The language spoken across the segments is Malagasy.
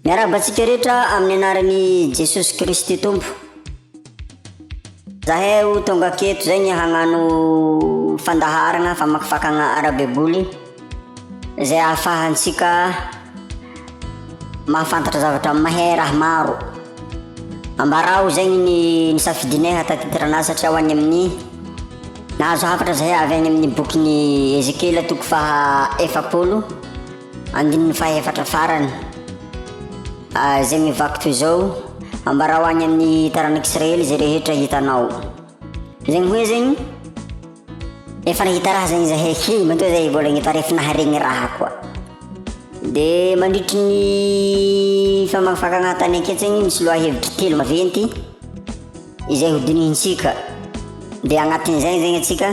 Miarahaba antsika rehetra amin'ny anaran'i Jesosy Kristy Tompo. Zahay ho tonga aketo zegny hagnano fandaharagna famakifakagna ara-baiboly izay ahafahantsika mahafantatra zavatra mahay raha maro. Ambarao zegny ny ny safidinay hahatantitira anazy satria ho any amin'ny nahazo hafatra zahay avy any amin'ny bokin'i Ezekiela toko faha 40 Andininy fahefatra farany, izay mivaky toy izao, Ambarao any amin'ny taranak'Israely izay rehetra hitanao. Zegny hoe zegny, efa nahita raha zegny zahay he, matoa zahay mbola nahita rehefa naharegny raha koa. De mandritry ny famakafakana tany ankety zegny misy lohahevitry telo maventy izay hodinihintsika. De agnatin'izay zegny antsika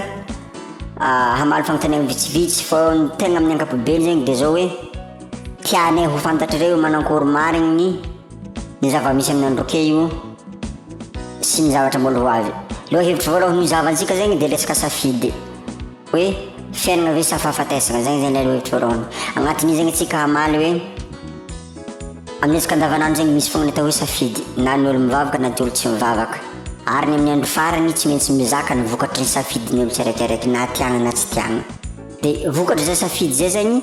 hamaly fanontaniana vitsivitsy fa ny tegna amin'ny ankapobeny zegny de zao hoe tianay ho fantatrareo manankory marigny ny ny zava-misy amin'ny andro ake io sy ny zavatra mbola ho avy. Lohahevitra voalohany hozahavantsika zegny de resaka safidy hoe fiainana ve sa fahafatesana, zegny zegny ilay lohahevitra voalohany. Agnatin'io zegny antsika hamaly hoe Amin'ny resaka andavanandro zegny misy fogna ny atao hoe safidy, na ny olo mivavaka na ty olo tsy mivavaka. Ary ny amin'ny andro farany tsy maintsy mizaka ny vokatry ny safidin'ny olo tsiraikiraiky na tiagna na tsy tiagna. De vokatry zay safidy zay zegny,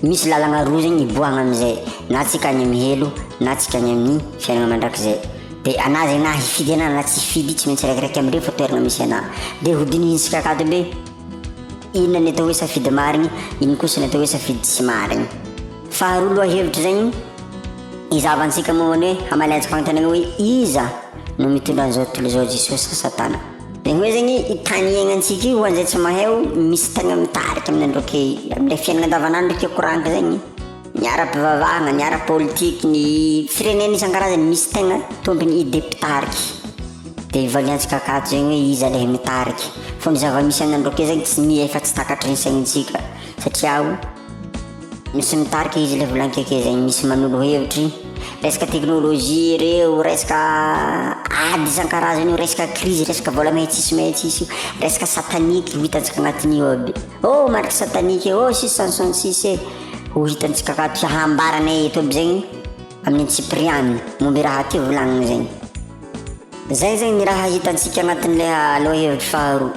misy lalagna roa zegny iboahagna amizay, na tsika any amin'ny helo na tsika any amin'ny fiainagna mandrakizay. De anà zegny na hifidy anà na tsy hifidy tsy maintsy raikiraiky amindreo fa toeragna misy anà. De hodinihintsika akato be inona ny atao hoe safidy marigny, ino kosa ny atao hoe safidy tsy marigny. Faharoa lohahevitra zegny, hizahavantsika momba ny hoe hamaliantsika fanontaniana hoe iza no mitondra an'izao tontolo izao, Jesosy sa Satana? Zegny hoe zegny i tany iaignantsika io ho an'izay tsy mahay misy tegna mitarika amin'ny andro ake, amin'ilay fiainana andavanandro ake koragniko zegny, ny ara-pivavahagna, ny ara-politiky, ny firenena isan-karazany misy tegna tompony idée mpitariky. De ivaliantsika akato zegny hoe iza ilay mitariky. Fa ny zava-misy amin'ny andro ake zegny tsy mi efa tsy takatry ny saignintsika satria Misy mitarika izy ilay volankeke zegny, misy manolo hevitry, resaka teknolojia ireo, resaka ady isan-karazany io, resaka krizy, resaka vola mahay tsisy mahay tsisy io, resaka satanique ho hitantsika agnatin'io aby. Oh mariky satanique, oh 666 e, ho hitantsika akato, hambaranay eto aby zegny amin'ny antsipiriany momba i raha ty volagniny zegny. Zay zegny ny raha hitantsika agnatin'ilay lohahevitry faharoa.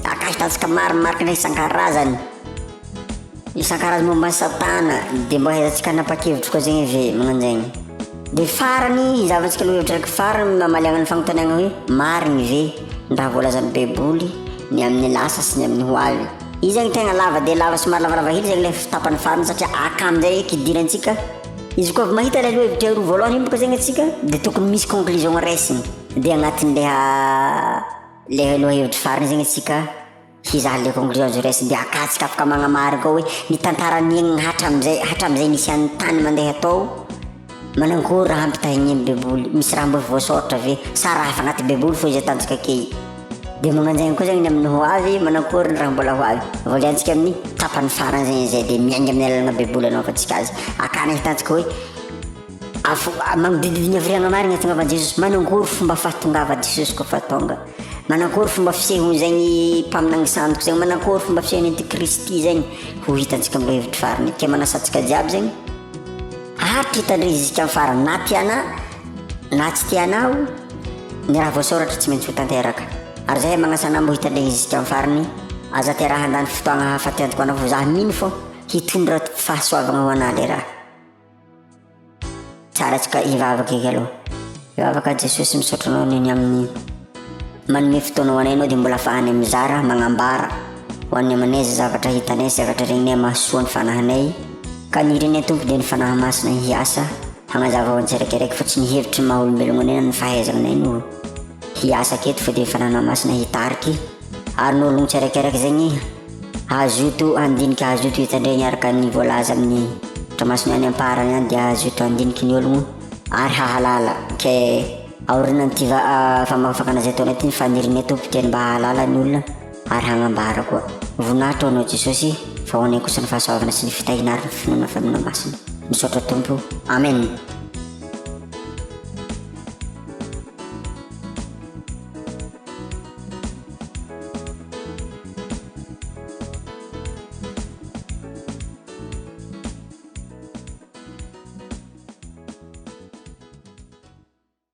Akahitantsika marimarika ndray isan-karazany. Isan-karazany momba an'i Satana, dia mba ahaizantsika hanapa-kevitra koa zegny ve magnano zegny? Dia farany, hizahavantsika lohahevitra raiky farany mamaliagna ny fagnontaniagna hoe marigny ve ny raha voalazan'ny Baiboly ny amin'ny lasa sy ny amin'ny ho avy? Izy zegny tegna lava dia lava somary lavalava hely zegny ilay tapany farany satria aka amin'izay eky idirantsika. Izy koa avy mahita ilay lohahevitra roa voalohany iny boka zegny antsika dia tokony misy conclusion raisiny. Dia agnatin'ilay ilay lohahevitra farany zegny antsika Hizaha le conclusion azo raisiny dia akatsika afaka magnamarika hoe ny tantara niaignana hatramizay hatramizay nisian'ny tany mandeha tao manankory raha ampitahaigny amin'ny baiboly misy raha mbo voasoratra ve sa raha efa agnaty baiboly fô izy atantsika akey dia magnanjaigny koa zegny ny amin'ny ho avy manankory ny raha mbola ho avy valiantsika amin'ny tapany farany zegny izay dia miainga amin'ny alalana baiboly anaovantsika azy akany ahitantsika hoe Afo magnodididina hafiriagna marigna hahatongavan'i Jesosy? Manankory fomba fahatongavan'i Jesosy koa fa tonga? Manankory fomba fisehony zegny mpaminany sandoka zegny? Manankory fomba fisehony antikristy zegny? Ho hitantsika amin'ny hevitry farany. Ke manasa antsika jiaby zegny haharitra hitandre jusqu'à amin'ny farany na tiana na tsy tianao ny raha voasoratra tsy maintsy ho tanteraka. Ary zahay magnasa anao mbo hitandregny jusqu'à amin'ny farany. Aza te raha handany fotoagna hahafaty antoka anao fa za mino fô hitondra fahasoavagna ho anà le raha. Tsara tsika hivavaka eky aloha. Hivavaka Jesosy misaotra anao neny amin'ny manome fotoana ho anay anao dia mbola afahanay mizara magnambara ho an'ny amanay izay zavatra hitanay sy zavatra regninay mahasoa ny fanahinay ka ny irinay Tompo dia ny Fanahy Masina hiasa hagnazava ho an'ny tsiraikiraiky fa tsy ny hevitry ny maha olombelogno anay na ny fahaizanay no hiasa aketo fa dia ny Fanahinao Masina hitariky ary ny ologno tsiraikiraiky zegny Hazoto handinika hazoto hitandregny araka ny voalaza amin'ny Soratra any am-parany any dia hazoto handiniky ny ologno ary hahalala ke aorinan'ity famakafakana izay ataonay ity ny fanirianay Tompo dia ny mba hahalala ny olona ary hagnambara koa. Voninahitra ho Anao Jesosy fa ho anay kosa ny fahasoavana sy ny fitahiana ary ny finoana faminao masina. Misaotra Tompo. Amen.